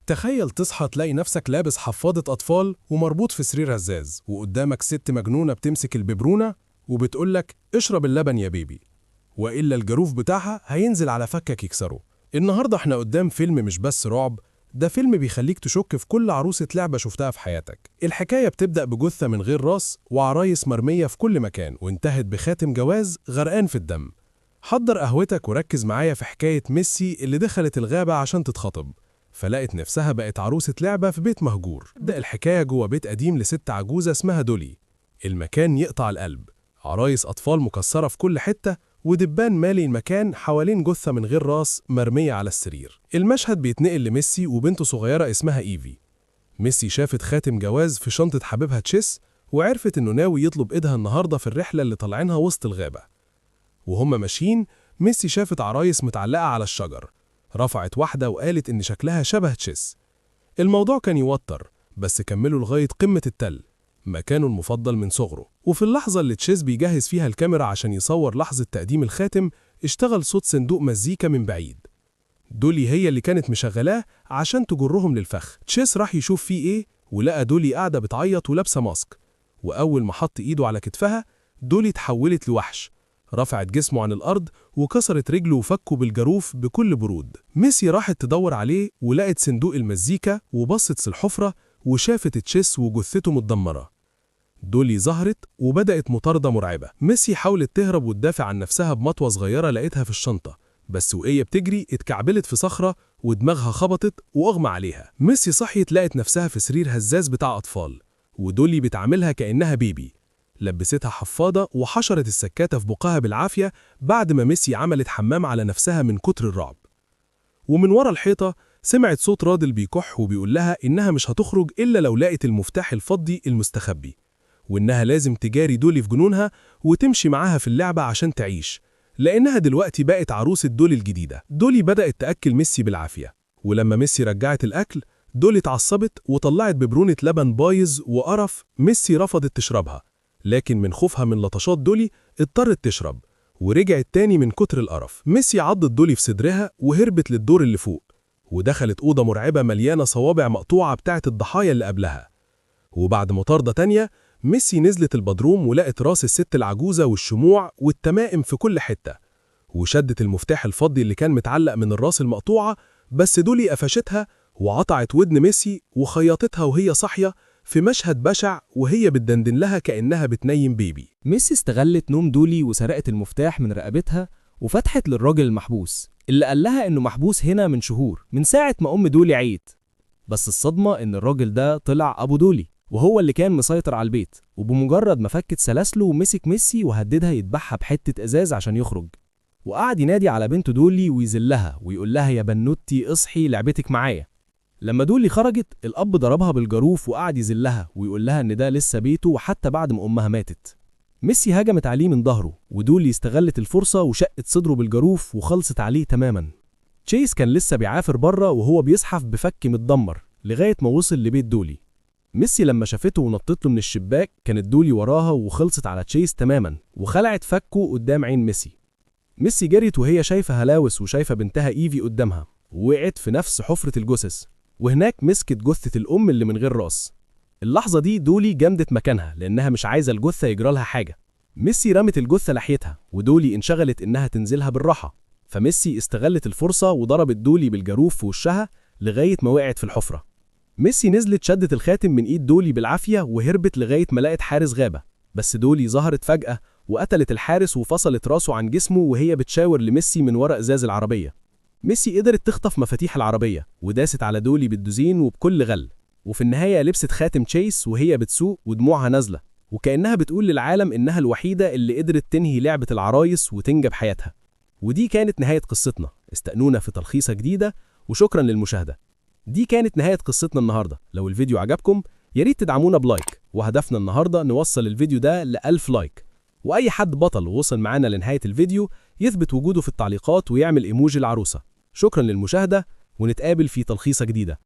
تخيل تصحى تلاقي نفسك لابس حفاضة أطفال ومربوط في سرير هزاز، وقدامك ست مجنونة بتمسك الببرونة وبتقولك اشرب اللبن يا بيبي، وإلا الجاروف بتاعها هينزل على فكك يكسره. النهاردة احنا قدام فيلم مش بس رعب، ده فيلم بيخليك تشك في كل عروسة لعبة شفتها في حياتك. الحكاية بتبدأ بجثة من غير راس وعرايس مرمية في كل مكان، وانتهت بخاتم جواز غرقان في الدم. حضر قهوتك وركز معايا في حكاية ميسي اللي دخلت الغابة عشان تتخطب، فلقت نفسها بقت عروسة لعبة في بيت مهجور. تبدأ الحكاية جوه بيت قديم لست عجوزة اسمها دولي. المكان يقطع القلب، عرايس أطفال مكسرة في كل حتة، ودبان مالي المكان حوالين جثة من غير راس مرمية على السرير. المشهد بيتنقل لميسي وبنته صغيرة اسمها إيفي. ميسي شافت خاتم جواز في شنطة حبيبها تشيس، وعرفت إنه ناوي يطلب إيدها النهاردة في الرحلة اللي طالعينها وسط الغابة. وهم ماشيين ميسي شافت عرايس متعلقة على الشجر، رفعت واحدة وقالت إن شكلها شبه تشيس. الموضوع كان يوتر، بس كملوا لغاية قمة التل، مكانه المفضل من صغره. وفي اللحظة اللي تشيس بيجهز فيها الكاميرا عشان يصور لحظة تقديم الخاتم، اشتغل صوت صندوق مزيكا من بعيد. دولي هي اللي كانت مشغلاه عشان تجرهم للفخ. تشيس راح يشوف فيه ايه، ولقى دولي قاعدة بتعيط ولابسة ماسك. وأول ما حط ايده على كتفها، دولي اتحولت لوحش، رفعت جسمه عن الأرض وكسرت رجله وفكه بالجاروف بكل برود. ميسي راحت تدور عليه ولقت صندوق المزيكا وبصت في الحفرة وشافت تشيس وجثته متدمرة. دولي ظهرت وبدأت مطاردة مرعبة. ميسي حاولت تهرب وتدافع عن نفسها بمطوة صغيرة لقيتها في الشنطة، بس وهي بتجري اتكعبلت في صخرة ودماغها خبطت وأغمى عليها. ميسي صحيت لقت نفسها في سرير هزاز بتاع أطفال، ودولي بتعاملها كأنها بيبي. لبستها حفاضة وحشرت السكاتة في بقها بالعافية بعد ما ميسي عملت حمام على نفسها من كتر الرعب. ومن ورا الحيطة سمعت صوت راجل بيكح وبيقول لها إنها مش هتخرج إلا لو لقت المفتاح الفضي المستخبي، وإنها لازم تجاري دولي في جنونها وتمشي معاها في اللعبة عشان تعيش، لأنها دلوقتي بقت عروسة دولي الجديدة. دولي بدأت تأكل ميسي بالعافية، ولما ميسي رجعت الأكل دولي اتعصبت وطلعت ببرونة لبن بايظ وقرف. ميسي رفضت تشربها، لكن من خوفها من لطشات دولي اضطرت تشرب، ورجعت تاني من كتر القرف. ميسي عضت دولي في صدرها وهربت للدور اللي فوق، ودخلت أوضة مرعبة مليانة صوابع مقطوعة بتاعت الضحايا اللي قبلها. وبعد مطاردة تانية ميسي نزلت البدروم ولقت راس الست العجوزة والشموع والتمائم في كل حتة، وشدت المفتاح الفضي اللي كان متعلق من الراس المقطوعة، بس دولي قفشتها وقطعت ودن ميسي وخيطتها وهي صاحية في مشهد بشع، وهي بتدندن لها كأنها بتنيم بيبي. ميسي استغلت نوم دولي وسرقت المفتاح من رقبتها وفتحت للراجل المحبوس اللي قال لها إنه محبوس هنا من شهور، من ساعة ما أم دولي عيت. بس الصدمة إن الراجل ده طلع أبو دولي، وهو اللي كان مسيطر على البيت، وبمجرد ما فكت سلاسله ومسك ميسي وهددها يذبحها بحتة إزاز عشان يخرج. وقعد ينادي على بنته دولي ويذلها ويقول لها يا بنوتي اصحي لعبتك معايا. لما دولي خرجت الأب ضربها بالجاروف وقعد يذلها ويقول لها إن ده لسه بيته وحتى بعد ما أمها ماتت. ميسي هجمت عليه من ظهره، ودولي استغلت الفرصة وشقت صدره بالجاروف وخلصت عليه تماما. تشيس كان لسه بيعافر بره وهو بيزحف بفك متدمر لغاية ما وصل لبيت دولي. ميسي لما شافته ونطت له من الشباك كانت دولي وراها وخلصت على تشيس تماما وخلعت فكه قدام عين ميسي. ميسي جريت وهي شايفة هلاوس وشايفة بنتها إيفي قدامها، ووقعت في نفس حفرة الجثث، وهناك مسكت جثة الأم اللي من غير راس. اللحظة دي دولي جمدت مكانها لأنها مش عايزة الجثة يجرالها حاجة. ميسي رمت الجثة ناحيتها ودولي انشغلت إنها تنزلها بالراحة، فميسي استغلت الفرصة وضربت دولي بالجاروف في وشها لغاية ما وقعت في الحفرة. ميسي نزلت شدت الخاتم من إيد دولي بالعافية وهربت لغاية ما لقت حارس غابة، بس دولي ظهرت فجأة وقتلت الحارس وفصلت راسه عن جسمه وهي بتشاور لميسي من ورا إزاز العربية. ميسي قدرت تخطف مفاتيح العربية وداست على دولي بالدوزين وبكل غل، وفي النهاية لبست خاتم تشيس وهي بتسوق ودموعها نازلة، وكأنها بتقول للعالم إنها الوحيدة اللي قدرت تنهي لعبة العرايس وتنجب حياتها. ودي كانت نهاية قصتنا، استنونا في تلخيصة جديدة، وشكرا للمشاهدة. دي كانت نهاية قصتنا النهاردة. لو الفيديو عجبكم ياريت تدعمونا ب like، وهدفنا النهاردة نوصل الفيديو ده ل1000 like، وأي حد بطل ووصل معانا لنهاية الفيديو يثبت وجوده في التعليقات ويعمل إيموجي العروسة. شكرا للمشاهدة، ونتقابل في تلخيصة جديدة.